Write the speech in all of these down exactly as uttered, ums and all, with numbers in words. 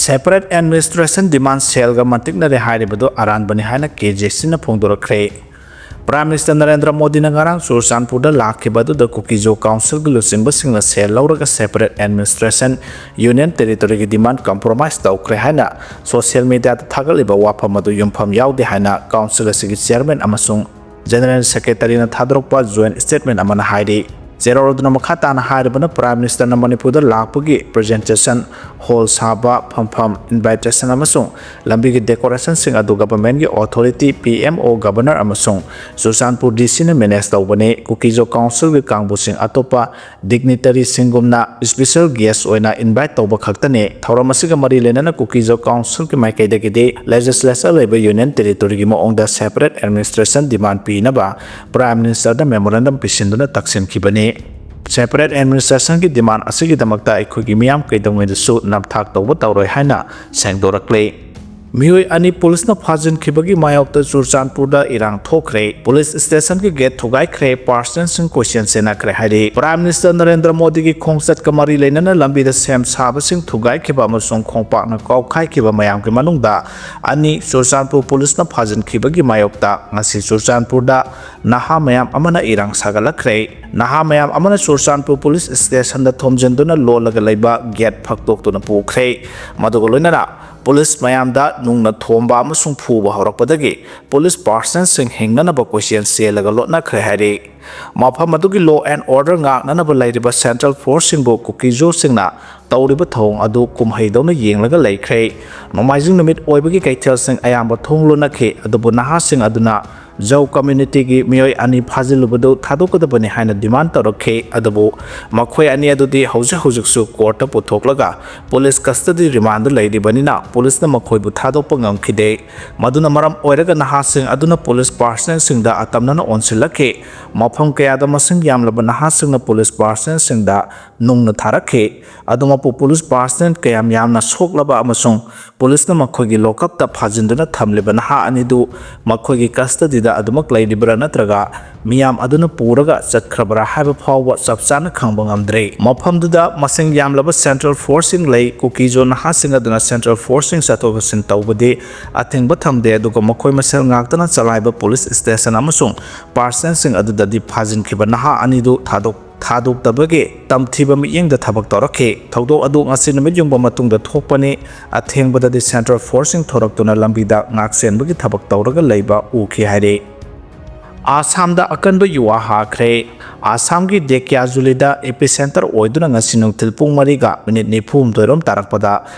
Separate administration demand ꯁꯦꯜꯒ ꯃꯟꯇꯤꯛꯅꯔꯦ ꯍꯥꯏꯔꯤꯕꯗꯨ ꯑꯔꯥꯟꯕꯅꯤ ꯍꯥꯏꯅ ꯀꯦ J ꯁꯤꯅ ꯐꯣꯡꯗꯣꯔꯛꯈ꯭ꯔꯦ꯫ Prime Minister ꯅꯔꯦꯟꯗ꯭ꯔ ꯃꯣꯗꯤꯅ ꯉꯔꯥꯡ ꯆꯨꯔꯆꯥꯟꯄꯨꯔꯗ ꯂꯥꯛꯈꯤꯕ ꯑꯗꯨꯗ ꯀꯨꯀꯤꯖꯣ ꯀꯥꯎꯟꯁꯤꯜꯒꯤ ꯂꯨꯆꯤꯡꯕꯁꯤꯡꯅ ꯁꯦꯜ ꯂꯧꯔꯒ separate administration, union territoryꯒꯤ demand compromise ꯇꯧꯈ꯭ꯔꯦ ꯍꯥꯏꯅ social mediaꯗ ꯊꯥꯒꯠꯂꯤꯕ ꯋꯥꯐꯝ ꯑꯗꯨ ꯌꯨꯝꯐꯝ ꯌꯥꯎꯗꯦ ꯍꯥꯏꯅ ꯀꯥꯎꯟꯁꯤꯜ ꯑꯁꯤꯒꯤ chairman ꯑꯃꯁꯨꯡ general secretaryꯅ ꯊꯥꯗꯣꯔꯛꯄ joint statement ꯑꯃꯅ ꯍꯥꯏꯔꯤ꯫ ꯆꯦꯔꯣꯜ ꯑꯗꯨꯅ ꯃꯈꯥ ꯇꯥꯅ ꯍꯥꯏꯔꯕꯅ, Prime Ministerꯅ ꯃꯅꯤꯄꯨꯔꯗ ꯂꯥꯛꯄꯒꯤ presentation hall ꯁꯥꯕ, ꯐꯝꯐꯝ, invitation ꯑꯃꯁꯨꯡ ꯂꯝꯕꯤꯒꯤ decorationꯁꯤꯡ ꯑꯗꯨ governmentꯀꯤ authority, P M O, Governor ꯑꯃꯁꯨꯡ ꯆꯨꯔꯆꯥꯟꯄꯨꯔ D Cꯅ manage ꯇꯧꯕꯅꯤ꯫ ꯀꯨꯀꯤꯖꯣ ꯀꯥꯎꯟꯁꯤꯜꯒꯤ ꯀꯥꯡꯕꯨꯁꯤꯡ ꯑꯇꯣꯞꯄ dignitaryꯁꯤꯡꯒꯨꯝꯅ special guest ꯑꯣꯏꯅ invite ꯇꯧꯕ ꯈꯛꯇꯅꯤ꯫ ꯊꯧꯔꯝ ꯑꯁꯤꯒ ꯃꯔꯤ ꯂꯩꯅꯅ ꯀꯨꯀꯤꯖꯣ ꯀꯥꯎꯟꯁꯤꯜꯒꯤ ꯃꯥꯏꯀꯩꯗꯒꯤꯗꯤ legislature ꯂꯩꯕ union territoryꯒꯤ ꯃꯑꯣꯡꯗ separate administration demand ꯄꯤꯅꯕ Prime Ministerꯗ memorandum ꯄꯤꯁꯤꯟꯗꯨꯅ ꯇꯛꯁꯤꯟꯈꯤꯕꯅꯤ꯫ Separate administrationꯒꯤ demand ꯑꯁꯤꯒꯤꯗꯃꯛꯇ ꯑꯩꯈꯣꯏꯒꯤ ꯃꯤꯌꯥꯝ ꯀꯩꯗꯧꯉꯩꯗꯁꯨ ꯅꯝꯊꯥꯛ ꯇꯧꯕ ꯇꯧꯔꯣꯏ ꯍꯥꯏꯅ ꯁꯦꯡꯗꯣꯔꯛꯂꯤ꯫ ꯃꯤꯑꯣꯏ ꯑꯅꯤ ꯄꯨꯂꯤꯁꯅ ꯐꯥꯖꯤꯟꯈꯤꯕꯒꯤ ꯃꯥꯌꯣꯛꯇ ꯆꯨꯔꯆꯥꯟꯄꯨꯔꯗ ꯏꯔꯥꯡ ꯊꯣꯛꯈ꯭ꯔꯦ꯫ ꯄꯨꯂꯤꯁ stationꯒꯤ gate ꯊꯨꯒꯥꯏꯈ꯭ꯔꯦ, personꯁꯤꯡ ꯀꯣꯏꯆꯦꯟ ꯆꯦꯟꯅꯈ꯭ꯔꯦ ꯍꯥꯏꯔꯤ꯫ Prime Minister ꯅꯔꯦꯟꯗ꯭ꯔ ꯃꯣꯗꯤꯒꯤ ꯈꯣꯡꯆꯠꯀ ꯃꯔꯤ ꯂꯩꯅꯅ ꯂꯝꯕꯤꯗ ꯁꯦꯝ ꯁꯥꯕꯁꯤꯡ ꯊꯨꯒꯥꯏꯈꯤꯕ ꯑꯃꯁꯨꯡ ꯈꯣꯡꯄꯥꯛꯅ ꯀꯥꯎꯈꯥꯏꯈꯤꯕ ꯃꯌꯥꯝꯒꯤ ꯃꯅꯨꯡꯗ ꯑꯅꯤ ꯆꯨꯔꯆꯥꯟꯄꯨꯔ ꯄꯨꯂꯤꯁꯅ ꯐꯥꯖꯤꯟꯈꯤꯕꯒꯤ ꯃꯥꯌꯣꯛꯇ ꯉꯁꯤ ꯆꯨꯔꯆꯥꯟꯄꯨꯔꯗ ꯅꯍꯥ ꯃꯌꯥꯝ ꯑꯃꯅ ꯏꯔꯥꯡ ꯁꯥꯒꯠꯂꯛꯈ꯭ꯔꯦ꯫ ꯅꯍꯥ ꯃꯌꯥꯝ ꯑꯃꯅ ꯆꯨꯔꯆꯥꯟꯄꯨꯔ ꯄꯨꯂꯤꯁ stationꯗ ꯊꯣꯝꯖꯤꯟꯗꯨꯅ ꯂꯣꯜꯂꯒ ꯂꯩꯕ gate ꯐꯛꯇꯣꯛꯇꯨꯅ ꯄꯨꯈ꯭ꯔꯦ꯫ ꯃꯗꯨꯒ ꯂꯣꯏꯅꯅ ꯄꯨꯂꯤꯁ ꯃꯌꯥꯝꯗ ꯅꯨꯡꯅ ꯊꯣꯝꯕ ꯑꯃꯁꯨꯡ ꯐꯨꯕ ꯍꯧꯔꯛꯄꯗꯒꯤ ꯄꯨꯂꯤꯁ personꯁꯤꯡ ꯍꯤꯡꯅꯅꯕ ꯀꯣꯏꯆꯦꯟ ꯆꯦꯜꯂꯒ ꯂꯣꯠꯅꯈ꯭ꯔꯦ ꯍꯥꯏꯔꯤ꯫ ꯃꯐꯝ ꯑꯗꯨꯒꯤ law and order ꯉꯥꯛꯅꯅꯕ ꯂꯩꯔꯤꯕ central forceꯁꯤꯡꯕꯨ ꯀꯨꯀꯤꯖꯣꯁꯤꯡꯅ ꯇꯧꯔꯤꯕ ꯊꯧꯑꯣꯡ ꯑꯗꯨ ꯀꯨꯝꯍꯩꯗꯧꯅ ꯌꯦꯡꯂꯒ ꯂꯩꯈ꯭ꯔꯦ꯫ ꯅꯣꯡꯃꯥꯏꯖꯤꯡ ꯅꯨꯃꯤꯠ ꯑꯣꯏꯕꯒꯤ ꯀꯩꯊꯦꯜꯁꯤꯡ ꯑꯌꯥꯝꯕ ꯊꯣꯡ ꯂꯣꯟꯅꯈꯤ, ꯑꯗꯨꯕꯨ ꯅꯍꯥꯁꯤꯡ ꯑꯗꯨꯅ ꯖꯧ communityꯒꯤ ꯃꯤꯑꯣꯏ ꯑꯅꯤ ꯐꯥꯖꯤꯜꯂꯨꯕꯗꯨ ꯊꯥꯗꯣꯛꯀꯗꯕꯅꯤ ꯍꯥꯏꯅ demand ꯇꯧꯔꯛꯈꯤ꯫ ꯑꯗꯨꯕꯨ ꯃꯈꯣꯏ ꯑꯅꯤ ꯑꯗꯨꯗꯤ ꯍꯧꯖꯤꯛ ꯍꯧꯖꯤꯛꯁꯨ courtꯇ ꯄꯨꯊꯣꯛꯂꯒ ꯄꯨꯂꯤꯁ custody remandꯗ ꯂꯩꯔꯤꯕꯅꯤꯅ ꯄꯨꯂꯤꯁꯅ ꯃꯈꯣꯏꯕꯨ ꯊꯥꯗꯣꯛꯄ ꯉꯝꯈꯤꯗꯦ꯫ ꯃꯗꯨꯅ ꯃꯔꯝ ꯑꯣꯏꯔꯒ ꯅꯍꯥꯁꯤꯡ ꯑꯗꯨꯅ ꯄꯨꯂꯤꯁ personꯁꯤꯡꯗ ꯑꯇꯝꯅꯅ ꯑꯣꯟꯁꯤꯜꯂꯛꯈꯤ꯫ ꯃꯐꯝ ꯀꯌꯥꯗ ꯃꯁꯤꯡ ꯌꯥꯝꯂꯕ ꯅꯍꯥꯁꯤꯡꯅ ꯄꯨꯂꯤꯁ personꯁꯤꯡꯗ ꯅꯨꯡꯅ ꯊꯥꯔꯛꯈꯤ꯫ ꯑꯗꯨꯃꯛꯄꯨ ꯄꯨꯂꯤꯁ person ꯀꯌꯥꯝ ꯌꯥꯝꯅ ꯁꯣꯛꯂꯕ ꯑꯃꯁꯨꯡ ꯄꯨꯂꯤꯁꯅ ꯃꯈꯣꯏꯒꯤ lockupꯇ ꯐꯥꯖꯤꯟꯗꯨꯅ ꯊꯝꯂꯤꯕ ꯅꯍꯥ ꯑꯅꯤꯗꯨ ꯃꯈꯣꯏꯒꯤ custodyꯗ ꯑꯗꯨꯃꯛ ꯂꯩꯔꯤꯕ꯭ꯔꯥ ꯅꯠꯇ꯭ꯔꯒ ꯃꯤꯌꯥꯝ ꯑꯗꯨꯅ ꯄꯨꯔꯒ ꯆꯠꯈ꯭ꯔꯕ꯭ꯔꯥ ꯍꯥꯏꯕ ꯐꯥꯎꯕ ꯆꯞ ꯆꯥꯅ ꯈꯪꯕ ꯉꯝꯗ꯭ꯔꯤ꯫ ꯃꯐꯝꯗꯨꯗ ꯃꯁꯤꯡ ꯌꯥꯝꯂꯕ ꯁꯦꯟꯇ꯭ꯔꯦꯜ ꯐꯣꯔꯁꯁꯤꯡ ꯂꯩ꯫ ꯀꯨꯀꯤꯖꯣ ꯅꯍꯥꯁꯤꯡ ꯑꯗꯨꯅ ꯁꯦꯟꯇ꯭ꯔꯦꯜ ꯐꯣꯔꯁꯁꯤꯡ ꯆꯠꯊꯣꯛ ꯆꯠꯁꯤꯟ ꯇꯧꯕꯗꯤ ꯑꯊꯤꯡꯕ ꯊꯝꯗꯦ, ꯑꯗꯨꯒ ꯃꯈꯣꯏ ꯃꯁꯦꯜ ꯉꯥꯛꯇꯅ ꯆꯂꯥꯏꯕ ꯄꯨꯂꯤꯁ ꯁ꯭ꯇꯦꯁꯟ ꯑꯃꯁꯨꯡ ꯄꯥꯔꯁꯟꯁꯤꯡ ꯑꯗꯨꯗꯗꯤ ꯐꯥꯖꯤꯟꯈꯤꯕ ꯅꯍꯥ ꯑꯅꯤꯗꯨ ꯊꯥꯗꯣꯛ ꯊꯥꯗꯣꯛꯇꯕꯒꯤ ꯇꯝꯊꯤꯕ ꯃꯤꯠꯌꯦꯡꯗ ꯊꯕꯛ ꯇꯧꯔꯛꯈꯤ꯫ ꯊꯧꯗꯣꯛ ꯑꯗꯨ ꯉꯁꯤ ꯅꯨꯃꯤꯠ ꯌꯨꯡꯕ ꯃꯇꯨꯡꯗ ꯊꯣꯛꯄꯅꯤ꯫ ꯑꯊꯦꯡꯕꯗꯗꯤ ꯁꯦꯟꯇ꯭ꯔꯦꯜ ꯐꯣꯔꯁꯁꯤꯡ ꯊꯣꯔꯛꯇꯨꯅ ꯂꯝꯕꯤꯗ ꯉꯥꯛ ꯁꯦꯟꯕꯒꯤ ꯊꯕꯛ ꯇꯧꯔꯒ ꯂꯩꯕ ꯎꯈꯤ ꯍꯥꯏꯔꯤ꯫ ꯑꯥꯁꯥꯝꯗ ꯑꯀꯟꯕ ꯌꯨꯋꯥ ꯍꯥꯈ꯭ꯔꯦ꯫ ꯑꯥꯁꯥꯝꯒꯤ ꯗꯦꯀꯤꯌꯥꯖꯨꯂꯤꯗ ꯏꯄꯤꯁꯦꯟꯇꯔ ꯑꯣꯏꯗꯨꯅ ꯉꯁꯤ ꯅꯨꯡꯊꯤꯜ ꯄꯨꯡ ꯃꯔꯤꯒ ꯃꯤꯅꯤꯠ ꯅꯤꯐꯨ ꯍꯨꯝꯗꯣꯏꯔꯣꯝ ꯇꯥꯔꯛꯄꯗ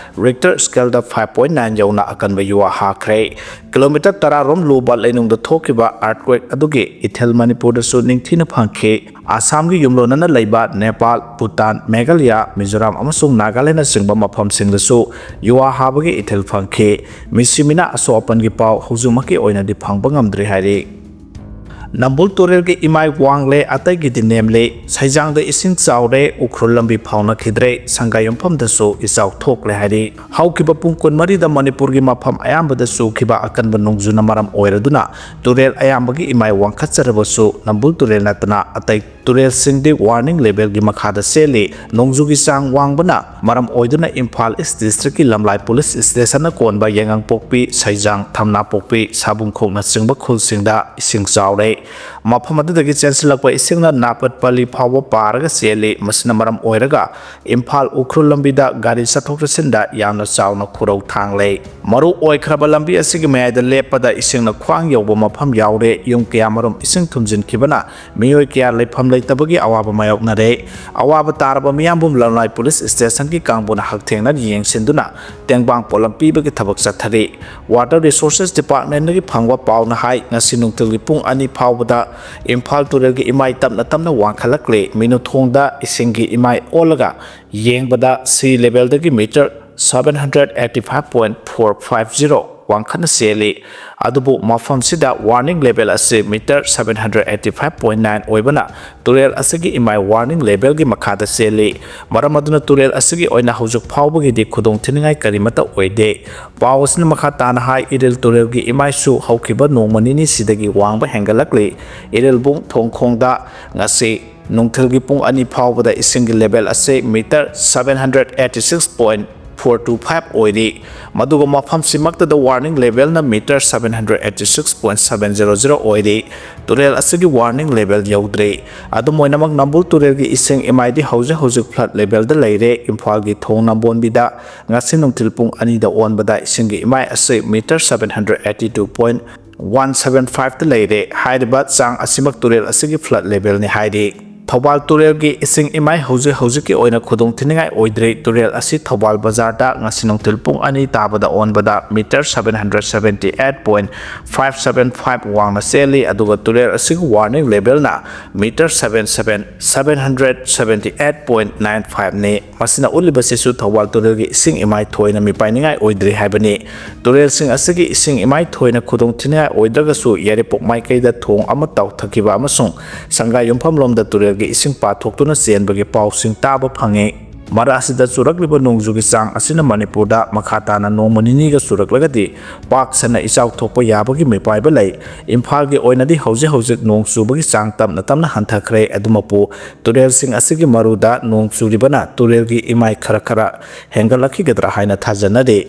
ꯔꯤꯛꯇꯔ ꯁ꯭ꯀꯦꯜꯗ five point nine ꯌꯧꯅ ꯑꯀꯟꯕ ꯌꯨꯋꯥ ꯍꯥꯈ꯭ꯔꯦ꯫ ꯀꯤꯂꯣꯃꯤꯇꯔ ꯇꯔꯥ ꯔꯣꯝ ꯂꯨꯕ ꯂꯩꯅꯨꯡꯗ ꯊꯣꯛꯈꯤꯕ ꯑꯥꯔꯠꯀ꯭ꯋꯦꯛ ꯑꯗꯨꯒꯤ ꯏꯊꯤꯜ ꯃꯅꯤꯄꯨꯔꯗꯁꯨ ꯅꯤꯡꯊꯤꯅ ꯐꯪꯈꯤ꯫ ꯑꯥꯁꯥꯝꯒꯤ ꯌꯨꯝꯂꯣꯟꯅꯅ ꯂꯩꯕ ꯅꯦꯄꯥꯜ, ꯚꯨꯇꯥꯟ, ꯃꯦꯘꯥꯂꯌꯥ, ꯃꯤꯖꯣꯔꯥꯝ ꯑꯃꯁꯨꯡ ꯅꯥꯒꯥꯂꯦꯟꯅꯆꯤꯡꯕ ꯃꯐꯝꯁꯤꯡꯗꯁꯨ ꯌꯨꯋꯥ ꯍꯥꯕꯒꯤ ꯏꯊꯤꯜ ꯐꯪꯈꯤ꯫ ꯃꯤꯁꯤ ꯃꯤꯅꯥ ꯑꯁꯣꯛ ꯑꯄꯟꯒꯤ ꯄꯥꯎ ꯍꯧꯖꯤꯛꯃꯛꯀꯤ ꯑꯣꯏꯅꯗꯤ ꯐꯪꯕ ꯉꯝꯗ꯭ꯔꯤ ꯍꯥꯏꯔꯤ꯫ ꯅꯝꯕꯨꯜ ꯇꯨꯔꯦꯜꯒꯤ ꯏꯃꯥꯏ ꯋꯥꯡꯂꯦ, ꯑꯇꯩꯒꯤꯗꯤ ꯅꯦꯝꯂꯦ꯫ ꯁꯩꯖꯥꯡꯗ ꯏꯁꯤꯡ ꯆꯥꯎꯔꯦ, ꯎꯈ꯭ꯔꯨꯜ ꯂꯝꯕꯤ ꯐꯥꯎꯅꯈꯤꯗ꯭ꯔꯦ, ꯁꯪꯒꯥꯏ ꯌꯨꯝꯐꯝꯗꯁꯨ ꯏꯆꯥꯎ ꯊꯣꯛꯂꯦ ꯍꯥꯏꯔꯤ꯫ ꯍꯧꯈꯤꯕ ꯄꯨꯡ ꯀꯨꯟꯃꯔꯤꯗ ꯃꯅꯤꯄꯨꯔꯒꯤ ꯃꯐꯝ ꯑꯌꯥꯝꯕꯗ ꯆꯨꯈꯤꯕ ꯑꯀꯟꯕ ꯅꯣꯡꯖꯨꯅ ꯃꯔꯝ ꯑꯣꯏꯔꯗꯨꯅ ꯇꯨꯔꯦꯜ ꯑꯌꯥꯝꯕꯒꯤ ꯏꯃꯥꯏ ꯋꯥꯡꯈꯠꯆꯔꯕꯁꯨ ꯅꯝꯕꯨꯜ ꯇꯨꯔꯦꯜ ꯅꯠꯇꯅ ꯑꯇꯩ ꯇꯨꯔꯦꯜꯁꯤꯡꯗꯤ ꯋꯥꯔꯅꯤꯡ ꯂꯦꯚꯦꯜꯒꯤ ꯃꯈꯥꯗ ꯆꯦꯜꯂꯤ꯫ ꯅꯣꯡꯖꯨꯒꯤ ꯆꯥꯡ ꯋꯥꯡꯕꯅ ꯃꯔꯝ ꯑꯣꯏꯗꯨꯅ ꯏꯝꯐꯥꯜ ꯏꯁ ꯗꯤꯁꯇ꯭ꯔꯤꯛꯀꯤ ꯂꯝꯂꯥꯏ ꯄꯨꯂꯤꯁ ꯁ꯭ꯇꯦꯁꯟꯅ ꯀꯣꯟꯕ ꯌꯥꯏꯉꯪꯄꯣꯛꯄꯤ, ꯁꯩꯖꯥꯡ, ꯊꯝꯅꯥꯄꯣꯛꯄꯤ, ꯁꯥꯕꯨꯡꯈꯣꯛꯅꯆꯤꯡꯕ ꯈꯨꯜꯁꯤꯡꯗ ꯏꯁꯤꯡ ꯆꯥꯎꯔꯦ꯫ ꯃꯐꯝ ꯑꯗꯨꯗꯒꯤ ꯆꯦꯟꯁꯤꯜꯂꯛꯄ ꯏꯁꯤꯡꯅ ꯅꯥꯄꯠꯄꯜꯂꯤ ꯐꯥꯎꯕ ꯄꯥꯔꯒ ꯆꯦꯜꯂꯤ꯫ ꯃꯁꯤꯅ ꯃꯔꯝ ꯑꯣꯏꯔꯒ ꯏꯝꯐꯥꯜ ꯎꯈ꯭ꯔꯨꯜ ꯂꯝꯕꯤꯗ ꯒꯥꯔꯤ ꯆꯠꯊꯣꯛ ꯆꯠꯁꯤꯟꯗ ꯌꯥꯝꯅ ꯆꯥꯎꯅ ꯈꯨꯔꯧ ꯊꯥꯡꯂꯦ꯫ ꯃꯔꯨ ꯑꯣꯏꯈ꯭ꯔꯕ ꯂꯝꯕꯤ ꯑꯁꯤꯒꯤ ꯃꯌꯥꯏꯗ ꯂꯦꯞꯄꯗ ꯏꯁꯤꯡꯅ ꯈ꯭ꯋꯥꯡ ꯌꯧꯕ ꯃꯐꯝ ꯌꯥꯎꯔꯦ꯫ ꯌꯨꯝ ꯀꯌꯥꯃꯔꯨꯝ ꯏꯁꯤꯡ ꯊꯨꯝꯖꯤꯟꯈꯤꯕꯅ ꯃꯤꯑꯣꯏ ꯀꯌꯥ ꯂꯩꯐꯝ ꯂꯩꯇꯕꯒꯤ ꯑꯋꯥꯕ ꯃꯥꯌꯣꯛꯅꯔꯦ꯫ ꯑꯋꯥꯕ ꯇꯥꯔꯕ ꯃꯤꯌꯥꯝꯕꯨ ꯂꯝꯂꯥꯏ ꯄꯨꯂꯤꯁ ꯁ꯭ꯇꯦꯁꯟꯒꯤ ꯀꯥꯡꯕꯨꯅ ꯍꯛꯊꯦꯡꯅꯅ ꯌꯦꯡꯁꯤꯟꯗꯨꯅ ꯇꯦꯡꯕꯥꯡ ꯄꯣꯠꯂꯝ ꯄꯤꯕꯒꯤ ꯊꯕꯛ ꯆꯠꯊꯔꯤ꯫ ꯋꯥꯇꯔ ꯔꯤꯁꯣꯔꯁꯦꯁ ꯗꯤꯄꯥꯔꯠꯃꯦꯟꯗꯒꯤ ꯐꯪꯕ ꯄꯥꯎꯅ ꯍꯥꯏ, ꯉꯁꯤ ꯅꯨꯡꯊꯤꯜꯒꯤ ꯄꯨꯡ ꯑꯅꯤ ꯐꯥꯎꯕꯗ ꯏꯝꯐꯥꯜ ꯇꯨꯔꯦꯜꯒꯤ ꯏꯃꯥꯏ ꯇꯞꯅ ꯇꯞꯅ ꯋꯥꯡꯈꯠꯂꯛꯂꯦ꯫ ꯃꯤꯅꯨꯊꯣꯡꯗ ꯏꯁꯤꯡꯒꯤ ꯏꯃꯥꯏ ꯑꯣꯜꯂꯒ ꯌꯦꯡꯕꯗ ꯁꯤ ꯂꯦꯚꯦꯜꯗꯒꯤ metre seven hundred eighty five point four five zero ꯋꯥꯡꯈꯠꯅ ꯆꯦꯜꯂꯤ꯫ ꯑꯗꯨꯕꯨ ꯃꯐꯝꯁꯤꯗ warning level ꯑꯁꯤ meter seven hundred eighty five point nine ꯑꯣꯏꯕꯅ ꯇꯨꯔꯦꯜ ꯑꯁꯤꯒꯤ ꯏꯃꯥꯏ warning levelꯒꯤ ꯃꯈꯥꯗ ꯆꯦꯜꯂꯤ꯫ ꯃꯔꯝ ꯑꯗꯨꯅ ꯇꯨꯔꯦꯜ ꯑꯁꯤꯒꯤ ꯑꯣꯏꯅ ꯍꯧꯖꯤꯛ ꯐꯥꯎꯕꯒꯤꯗꯤ ꯈꯨꯗꯣꯡ ꯊꯤꯅꯤꯡꯉꯥꯏ ꯀꯔꯤꯃꯠꯇ ꯑꯣꯏꯗꯦ꯫ ꯄꯥꯎ ꯑꯁꯤꯅ ꯃꯈꯥ ꯇꯥꯅ ꯍꯥꯏ, ꯏꯔꯤꯜ ꯇꯨꯔꯦꯜꯒꯤ ꯏꯃꯥꯏꯁꯨ ꯍꯧꯈꯤꯕ ꯅꯣꯡꯃ ꯅꯤꯅꯤꯁꯤꯗꯒꯤ ꯋꯥꯡꯕ ꯍꯦꯟꯒꯠꯂꯛꯂꯤ꯫ ꯏꯔꯤꯜꯕꯨꯡ ꯊꯣꯡꯈꯣꯡꯗ ꯉꯁꯤ ꯅꯨꯡꯊꯤꯜꯒꯤ ꯄꯨꯡ ꯑꯅꯤ ꯐꯥꯎꯕꯗ ꯏꯁꯤꯡꯒꯤ level ꯑꯁꯤ meter seven hundred eighty six point four two five ꯑꯣꯏꯔꯤ꯫ ꯃꯗꯨꯒ ꯃꯐꯝꯁꯤꯃꯛꯇꯗ warning levelꯅ meter seven hundred eighty six point seven zero zero ꯑꯣꯏꯔꯤ꯫ ꯇꯨꯔꯦꯜ ꯑꯁꯤꯒꯤ warning level ꯌꯧꯗ꯭ꯔꯤ꯫ ꯑꯗꯨꯝ ꯑꯣꯏꯅꯃꯛ, ꯅꯝꯕꯨꯜ ꯇꯨꯔꯦꯜꯒꯤ ꯏꯁꯤꯡ ꯏꯃꯥꯏꯗꯤ ꯍꯧꯖꯤꯛ ꯍꯧꯖꯤꯛ flood levelꯗ ꯂꯩꯔꯦ꯫ ꯏꯝꯐꯥꯜꯒꯤ ꯊꯣꯡ ꯅꯝꯕꯣꯟꯕꯤꯗ ꯉꯁꯤ ꯅꯨꯡꯊꯤꯜ ꯄꯨꯡ ꯑꯅꯤꯗ ꯑꯣꯟꯕꯗ ꯏꯁꯤꯡꯒꯤ ꯏꯃꯥꯏ ꯑꯁꯤ meter seven hundred eighty two point one seven fiveꯇ ꯂꯩꯔꯦ꯫ ꯍꯥꯏꯔꯤꯕ ꯆꯥꯡ ꯑꯁꯤꯃꯛ ꯇꯨꯔꯦꯜ ꯑꯁꯤꯒꯤ flood levelꯅꯤ ꯍꯥꯏꯔꯤ꯫ ꯊꯧꯕꯥꯜ ꯇꯨꯔꯦꯜꯒꯤ ꯏꯁꯤꯡ ꯏꯃꯥꯏ ꯍꯧꯖꯤꯛ ꯍꯧꯖꯤꯛꯀꯤ ꯑꯣꯏꯅ ꯈꯨꯗꯣꯡ ꯊꯤꯅꯤꯡꯉꯥꯏ ꯑꯣꯏꯗ꯭ꯔꯤ꯫ ꯇꯨꯔꯦꯜ ꯑꯁꯤ ꯊꯧꯕꯥꯜ ꯕꯖꯥꯔꯗ ꯉꯁꯤ ꯅꯨꯡꯊꯤꯜ ꯄꯨꯡ ꯑꯅꯤ ꯇꯥꯕꯗ ꯑꯣꯟꯕꯗ meter seven hundred seventy eight point five seven five ꯋꯥꯡꯅ ꯆꯦꯜꯂꯤ, ꯑꯗꯨꯒ ꯇꯨꯔꯦꯜ ꯑꯁꯤꯒꯤ warning levelꯅ meter seven seven seven hundred seventy eight point nine fiveꯅꯤ꯫ ꯃꯁꯤꯅ ꯎꯠꯂꯤꯕꯁꯤꯁꯨ ꯊꯧꯕꯥꯜ ꯇꯨꯔꯦꯜꯒꯤ ꯏꯁꯤꯡ ꯏꯃꯥꯏ ꯊꯣꯏꯅ ꯃꯤꯄꯥꯏꯅꯤꯡꯉꯥꯏ ꯑꯣꯏꯗ꯭ꯔꯤ ꯍꯥꯏꯕꯅꯤ꯫ ꯇꯨꯔꯦꯜꯁꯤꯡ ꯑꯁꯤꯒꯤ ꯏꯁꯤꯡ ꯏꯃꯥꯏ ꯊꯣꯏꯅ ꯈꯨꯗꯣꯡ ꯊꯤꯅꯤꯡꯉꯥꯏ ꯑꯣꯏꯗ꯭ꯔꯒꯁꯨ, ꯌꯥꯏꯔꯤꯄꯣꯛ ꯃꯥꯏꯀꯩꯗ ꯊꯣꯡ ꯑꯃ ꯇꯥꯎꯊꯈꯤꯕ ꯑꯃꯁꯨꯡ ꯁꯪꯒꯥꯏ ꯌꯨꯝꯐꯝ ꯂꯣꯝꯗ ꯇꯨꯔꯦꯜꯒꯤ ꯏꯁꯤꯡ ꯄꯥꯊꯣꯛꯇꯨꯅ ꯆꯦꯟꯕꯒꯤ ꯄꯥꯎꯁꯤꯡ ꯇꯥꯕ ꯐꯪꯉꯤ꯫ ꯃꯔꯛ ꯑꯁꯤꯗ ꯆꯨꯔꯛꯂꯤꯕ ꯅꯣꯡꯖꯨꯒꯤ ꯆꯥꯡ ꯑꯁꯤꯅ ꯃꯅꯤꯄꯨꯔꯗ ꯃꯈꯥ ꯇꯥꯅ ꯅꯣꯡꯃ ꯅꯤꯅꯤꯒ ꯆꯨꯔꯛꯂꯒꯗꯤ ꯄꯥꯛ ꯁꯟꯅ ꯏꯆꯥꯎ ꯊꯣꯛꯄ ꯌꯥꯕꯒꯤ ꯃꯤꯄꯥꯏꯕ ꯂꯩ꯫ ꯏꯝꯐꯥꯜꯒꯤ ꯑꯣꯏꯅꯗꯤ ꯍꯧꯖꯤꯛ ꯍꯧꯖꯤꯛ ꯅꯣꯡ ꯆꯨꯕꯒꯤ ꯆꯥꯡ ꯇꯞꯅ ꯇꯞꯅ ꯍꯟꯊꯈ꯭ꯔꯦ꯫ ꯑꯗꯨꯃꯛꯄꯨ ꯇꯨꯔꯦꯜꯁꯤꯡ ꯑꯁꯤꯒꯤ ꯃꯔꯨꯗ ꯅꯣꯡ ꯆꯨꯔꯤꯕꯅ ꯇꯨꯔꯦꯜꯒꯤ ꯏꯃꯥꯏ ꯈꯔ ꯈꯔ ꯍꯦꯟꯒꯠꯂꯛꯈꯤꯒꯗ꯭ꯔꯥ ꯍꯥꯏꯅ ꯊꯥꯖꯅꯔꯤ꯫